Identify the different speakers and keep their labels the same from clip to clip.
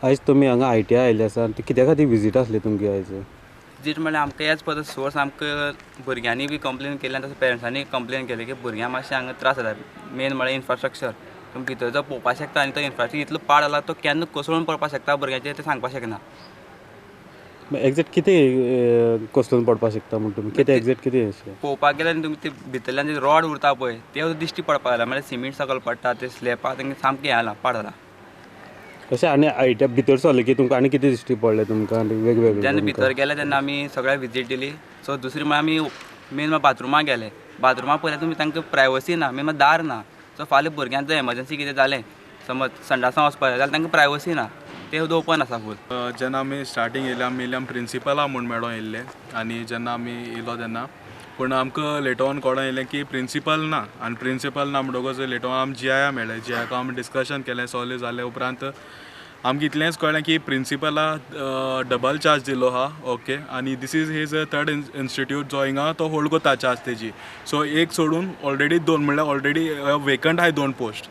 Speaker 1: आयज तुमी हांगा आयटीआय आयिल्ले आसा आनी कित्या खातीर विजीट आसली तुमची आयज?
Speaker 2: विजीट म्हणल्यार आमकां एज पर the source आमकां भुरग्यांनी बी कंप्लेन केल्ली आनी तशें पेरंट्सांनी कंप्लेन केली की भुरग्यांक मातशें हांगा त्रास जाता. मेन म्हळ्यार इन्फ्रास्ट्रक्चर तुमी भितर जो पळोवपाक शकता आनी तो इन्फ्रास्ट्रक्चर इतलो पाड जाला, तो केन्ना कोसळून पडपाक शकता भुरग्यांचेर तें सांगपाक शकना.
Speaker 1: एग्जॅक्ट कितें कोसळून पडपाक शकता म्हण तुमी कितें एग्जॅक्ट कितें अशें?
Speaker 2: पळोवपाक गेल्यार तुमी ते भितरल्यान जे रॉड उरता पळय ते दिश्टी पडपाक लागला, म्हळ्यार सिमीट सकयल पडटा, ते स्लॅबाक तेंगे सामकें हें जालां, पाड जालां.
Speaker 1: अशें आनी आयटीआय भितर सरलें की तुमकां आनी कितें दिश्टी पडलें तुमकां आनी वेगवेगळें?
Speaker 2: जेन्ना भितर गेले तेन्ना आमी सगळ्या विजीट दिली. सो दुसरी म्हळ्यार आमी मेन म्हळ्यार बाथरुमां गेले. बाथरुमां पळयल्यार तुमी तांकां प्रायवसी ना, मेन म्हळ्यार दार ना. सो फाल्यां भुरग्यांक जर एमर्जन्सी कितें जालें, समज संडासां वचपाक जाय जाल्यार तांकां प्रायवसी ना, तें सुद्दां ओपन आसा फूल.
Speaker 3: जेन्ना आमी स्टार्टींग येयले, आमी येयले, आमी प्रिंसिपला म्हूण मेळों येयल्ले. आनी जेन्ना आमी येयलो तेन्ना पूण आमकां लेटर ऑन कळोन येयलें की प्रिंसिपल ना. आनी प्रिंसिपल ना म्हणटकूच लेटर ऑन आमी जीआया मेळ्ळे. जीआयक आमी डिस्कशन केलें. सगळें जालें उपरांत आमकां इतलेंच कळ्ळें की प्रिंसिपला डबल चार्ज दिलो आहा, ओके. आनी this is his third institute जो हिंगा तो होल्ड करता चार्ज तेजी. सो एक सोडून ऑलरेडी दोन, म्हणल्यार ऑलरेडी वेकंट आहाय दोन पोस्ट,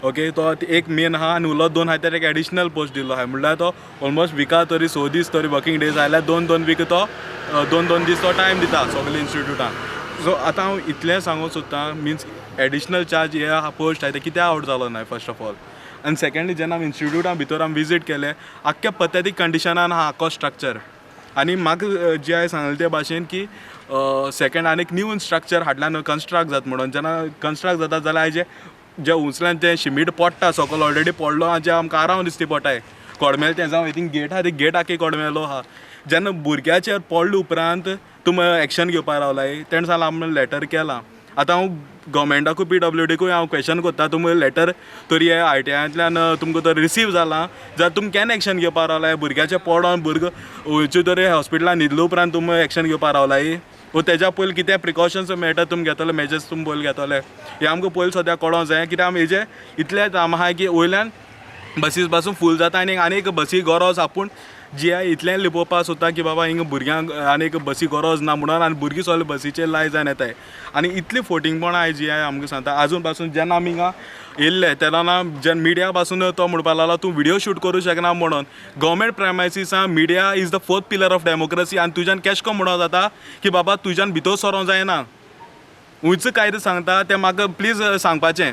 Speaker 3: ओके. तो एक मेन आहा आनी उरलो दोन आहाय, तर एक एडिशनल पोस्ट दिल्लो आहा. म्हणल्यार तो ऑलमोस्ट विका तरी 6 दीस तरी वर्किंग डेज जाल्यार दोन दोन वीक तो दोन दोन दीस तो टायम दिता सगळे इन्स्टिट्यूटान. सो आतां हांव इतलें सांगूंक सोदतां, मिन्स एडिशनल चार्ज हे पोस्ट आहाय ते कित्याक आवट जालो ना फर्स्ट ऑफ ऑल? आनी सेकंडली, जेन्ना आमी इन्स्टिट्यूटा भितर आमी विजीट केले, आख्खे पथेतीक कंडिशनान आहा आख्खो स्ट्रक्चर. आनी म्हाका जे हांवें सांगलें ते भाशेन की सेकंड आनी एक न्यू स्ट्रक्चर हाडल्यान कन्स्ट्रक्ट जाता म्हणून. जेन्ना कन्स्ट्रक्ट जाता जाल्यार आयज जे उंचल्यान ते शिमीट पडटा सकयल, ऑलरेडी पडलो आहा, जे आमकां आरावन दिसती पडटाय कोडमेल तें जावं थिंग गेट आहा, ती गेट आख्खी कोडमेलो आहा. जेन्ना भुरग्याचेर पडले उपरांत तुमी एक्शन घेवपाक रावलाय. तेणें सांगलां आमी लेटर केलां. आतां हांव गव्हर्मेंटाकूय पीडब्ल्यूडीकूय हांव क्वेश्चन करता, तुमी लेटर तरी हे आयटीआयांतल्यान तुमकां तर रिसीव जालां जाल्यार तुमी केन्ना एक्शन घेवपाक रावलाय? भुरग्याचें पडोन भुरगो वयचे तरी हॉस्पिटलान न्हिदले उपरांत तुमी एक्शन घेवपाक रावलाय वो तेज्या पयलीं कितें प्रिकॉशन्स मेळटा तुमी घेतले, मेजर्स तुमी पयलीं घेतले, हें आमकां पयलीं सद्या कळोंक जाय. कित्याक आमी हेजें इतलेंच आहा की वयल्यान बसीस पासून फूल जाता आनी आनीक बसी गरज आपूण जी आय इतलें लिपोवपाक सोदता की बाबा हिंगा भुरग्यांक आनीक बसी गरज ना म्हणून. आनी भुरगीं सगळे बसीचेर लाय जावन येताय आनी इतली फोटिंगपणां आयज जी आय आमकां सांगता. आजून पासून जेन्ना आमी हिंगा येयल्ले तेन्ना जेन्ना मिडिया पासून तो म्हणपाक लागलो तूं विडियो शूट करूं शकना म्हणून. गव्हर्मेंट प्रेमायसिसान media is the fourth pillar of democracy आनी तुज्यान केश कोन म्हणोन जाता की बाबा तुज्यान भितर सरोंक जायना? उंच कायदो सांगता तें म्हाका प्लीज सांगपाचें.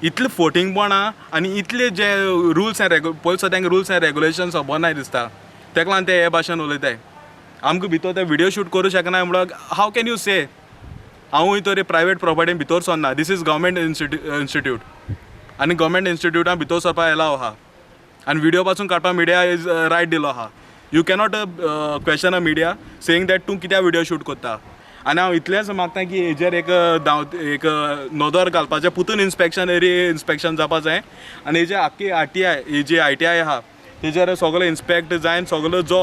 Speaker 3: इतलें फोटिंगपणां आनी इतले जे रुल्स एंड रेगु पयलीं सुद्दां तांकां रुल्स एंड रेगुलेशन खबर नाय दिसता, तेका लागून ते हे भाशेन उलयताय. आमकां भितर ते विडियो शूट करूं शकना म्हणल्यार हाव can you से? हांवूय तरी प्रायवेट प्रॉपर्टीन भितर सरना. This is government institute आनी गव्हर्मेंट इन्स्टिट्यूटान भितर सरपाक एलाव आहा आनी विडियो पासून काडपाक मिडिया is रायट दिलो आहा. You cannot question a media saying that तूं कित्याक विडियो शूट करता. आनी हांव इतलेंच मागता की हेजेर एक धांव एक नदर घालपाचें, पुतून इन्स्पेक्शन री इन्स्पेक्शन जावपा जाय आनी हेजे आख्खी आरटीआय ही जी आयटीआय आहा तेजेर सगलो इन्स्पेक्ट जायन सगलो जो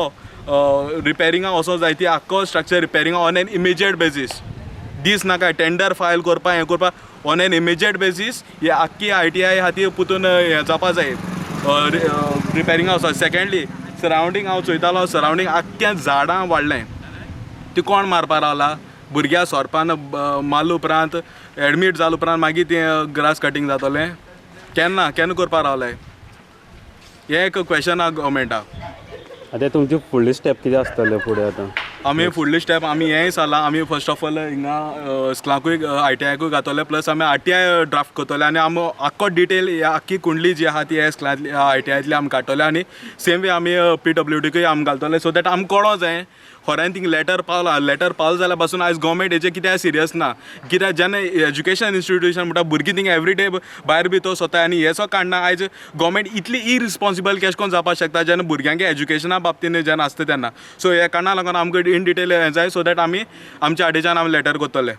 Speaker 3: रिपेरिंगा वचो जाय ती आख्खो स्ट्रक्चर रिपेरिंगा ऑन एन इमिजिएट बेजीस. दीस नाका टेंडर फायल करपा, हें करपा, ऑन एन इमिजिएट बेजीस ही आख्खी आयटीआय आहा ती पुतून हें जावपा जाय, रिपेरिंगा वचो. सेकेंडली, सरावंडींग हांव चोयतालो, सरावंडींग आख्खें झाडां वाडलें. ती कोण मारपा रावला? भुरग्यां सोरपान मारले उपरांत, एडमीट जाले उपरांत मागीर तें ग्रास कटींग जातलें? केन्ना केन्ना करपा रावले? हें एक क्वेश्चन आहा गव्हर्मेंटाक.
Speaker 1: आतां तुमची फुडली स्टेप कितें आसतले फुडें आतां?
Speaker 3: आमी फुडली स्टेप आमी हेंय सांगलां, आमी फर्स्ट ऑफ ऑल हिंगा स्कुलाकूय आयटीआयकूय घातले, प्लस आमी आरटीआय ड्राफ्ट करतले आनी आमी आख्खो डिटेल आख्खी कुंडली जी आहा ती ह्या स्कुलांतली आयटीआयतली आमी काडटले आनी सेम वे आमी पीडब्ल्यूडीकूय आमी घालतले, सो that आमकां कळो जाय खऱ्यान थिंग लेटर पावला. लेटर पावल जाल्यार पासून आयज गव्हर्मेंट हेजेर कित्याक सिरियस ना? कित्याक जेन्ना एज्युकेशन इन्स्टिट्यूशन म्हणटा, भुरगीं थिंग एवरी डे भायर भितर सोदताय आनी हे सो काडना. आयज गव्हर्मेंट इतली इरिस्पॉन्सिबल केश कोन जावपाक शकता जेन्ना भुरग्यांक एज्युकेशना बाबतीन जेन्ना आसता तेन्ना? सो हे कारणा लागून आमकां इन डिटेल हें जाय, सो that आमी आमच्या आडेच्यान आमी लेटर करतले.